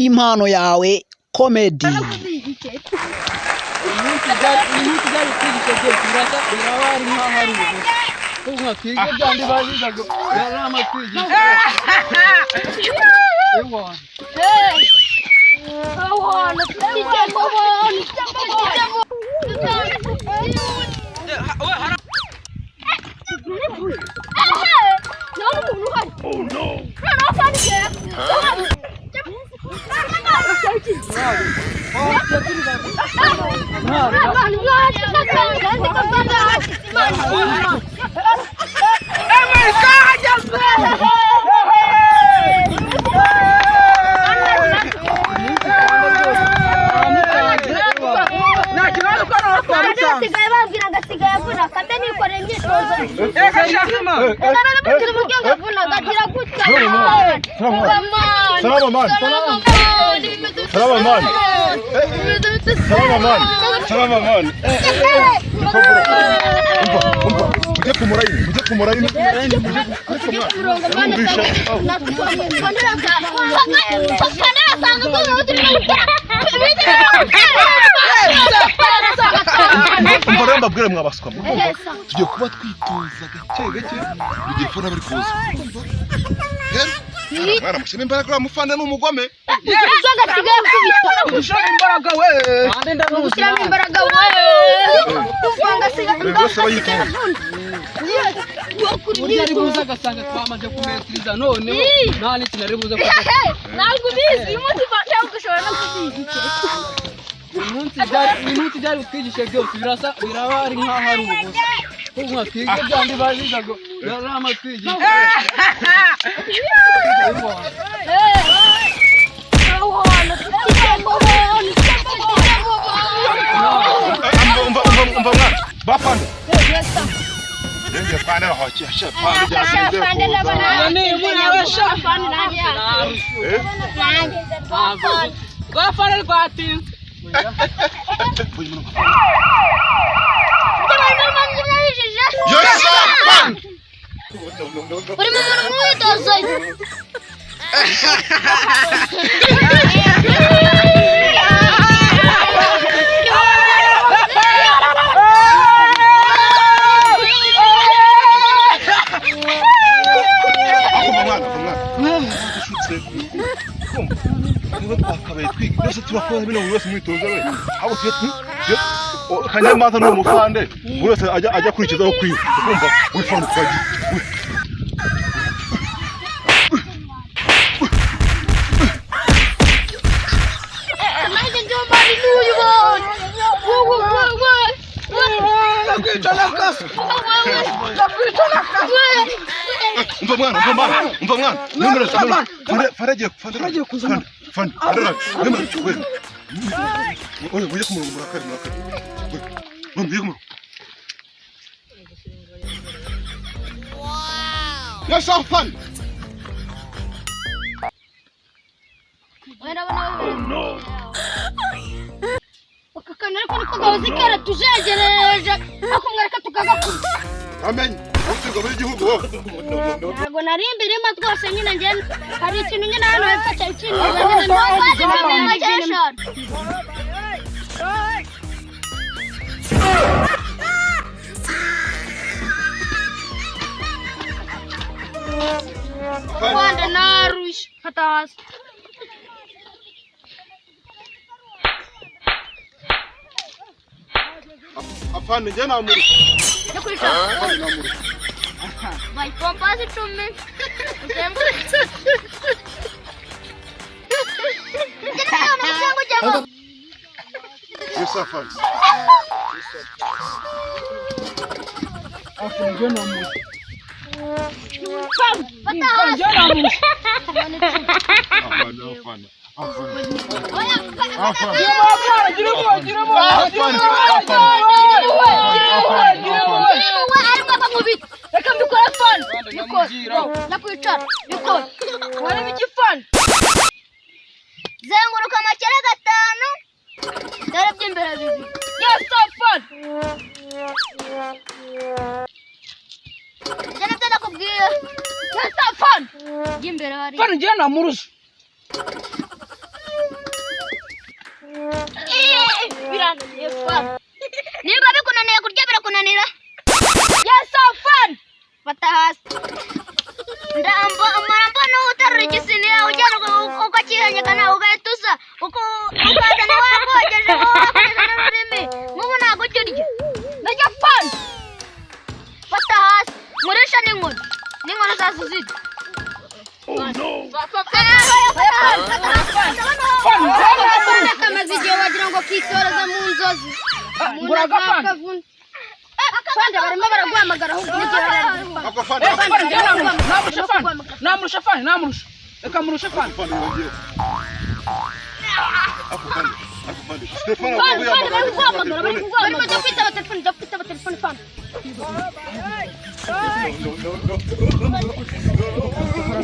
Impano Yawe Comedy. Uyu munsi byari kwigisha byose birasa, biraba ari nkaho ari ubusa, kuko nka twige byandi bazizaga yari amatwigisha. Ewa. Abantu tujyemo, abantu tujyemo. Nta n'umuntu uhari. Noneho kandi Nta kibazo ko nawe twamusanze. Asigaye bambwira ngo asigaye avuna kandi nikoreye imyitozo. Reka shakima. Narababwira uburyo ngo avuna agira gutya. Salama man. Salama man. Salama man. Salama man. Umva, umva, mujye ku murayini, mujye ku murayini. Mwumvisha. Umva rero mbabwire, mwabaswa, murumva tugiye kuba twitoza gake gake igihe fona bari kuza. Rero mwana, mushyiremo imbaraga, uriya mufande ni umugome. Ushaka imbaraga we. Gushyiramo imbaraga we. Buri wese aba yitonze. Burya ari buze agasanga twamaze kumetiriza, noneho nta n'ikintu ari buze kuvuga. Ntabwo ubizi, uyu munsi ntabwo ushobora no kubizi. Uyu munsi byari butwigishe byose birasa, biraba ari nkaho ari ubusa, kuko nka twige byandi bazizaga yari amatwigisha. Ewa. Umva, umva, umva mwana, bafande. Renge fande aho cyasha fande byasinze kuza. Eh? Rwafana rwatinze. Yes, fande. Uri mu mwitozo. Ako mwana, mwana. Dushutse. Niba twakabaye twiga byose turakora bino, buri wese umwitozo we. Ahubwo tujye kanyamanza n'uwo mufande, buri wese ajya akurikizaho kwiwe. Urumva wifande twagiye. Nanjye ndumva ari n'uyu bona. Wowe wowe Ndakwica n'akaso. Umva mwana, umva mwana, umva mwana. Nimero, fande, fande agiye, fande agiye kuzana. Fande, fande, nimero, we. Oye, mujye ku murongo, murakare, murakare. We, mujye ku murongo. Yes, fande. Aka kantu ariko niko gahoze kera tujegereje, ariko mwareka tukagakura. Amen. Uturuka muri gihugu wowe. Ntabwo nari mbirimo rwose nyine, njye hari ikintu nyine hano hepfo cyari kintu nyine ntabwo make eshanu. Rwanda narushye, fata hasi. Afande, njye namuri. Yo kwicara. Afande namuri. Bayipompa hasi 10 uzengurutse. Njye n'akantu cyangwa ujyamo. Yes, afande. Njye namuri. Fata hasi. Njye namuri. Afande, afande. Afande. Oya, Afande. Gira impuhwe, gira impuhwe, gira Afande, impuhwe, afande. gira impuhwe, gira impuhwe. We arimo akakubita, reka mbikore fani, bikore nyakwicara, bikore Wareba igifana. Zenguruka amakere gatanu, dore by'imbere bibiri. Yes, fun. Ibyo nibyo nakubwiye. Yes, fun by'imbere hari. Fun njye namurusha. Birananiye fa. Niba bikunaniye kurya birakunanira. Yes, so fun. Fata hasi. Ndamba marambona uterura igisiniya ujyana uko kihenyekana ugahita usa uko ukazana wakogeje wakogeje n'ururimi nk'ubu ntabwo ujya urya. Ndajya fun. Fata hasi. Nkoresha n'inkoni. N'inkoni zazo zirya. Kamaze igihe wagira ngo kitoreza mu nzozi. Nguraga fana. Fande barimo baraguhamagara ahubwo n'igihe Ako fande, Eh, fana njye namurusha, namurusha fana, namurusha fana, namurusha. Reka murushe fana. Fande yongeye. Ako fande, ako fande. Stefano Fande, akaba fande bari yahamagara kuguhamagara, bari telefone. kuguhamagara. Barimo jya kwitaba telefone, jya kwitaba telefone fande.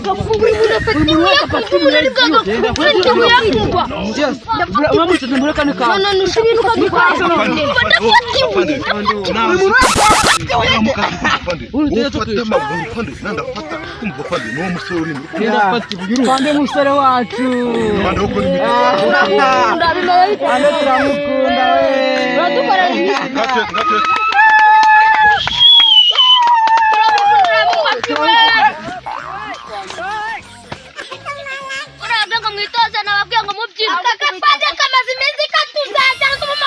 Buri muntu wese afata imwe. Yes. Uramutse mureka ni kawe. Afande, Buri muntu wese afata imwe. afande, ufate amaguru fande, nandafata kumva fande, niwo musore urimo. Fande musore wacu. Fande wo kuri mikoro. Turamukunda bimeze bite? Fande turamukunda we. Uradukorera ibiki? Ngate, ngate. Turamukunda mufatiwe. Urababwira ngo mwitoze nababwiye ngo mubyine. Aka gafande kamaze iminsi katuzajya ngo umuntu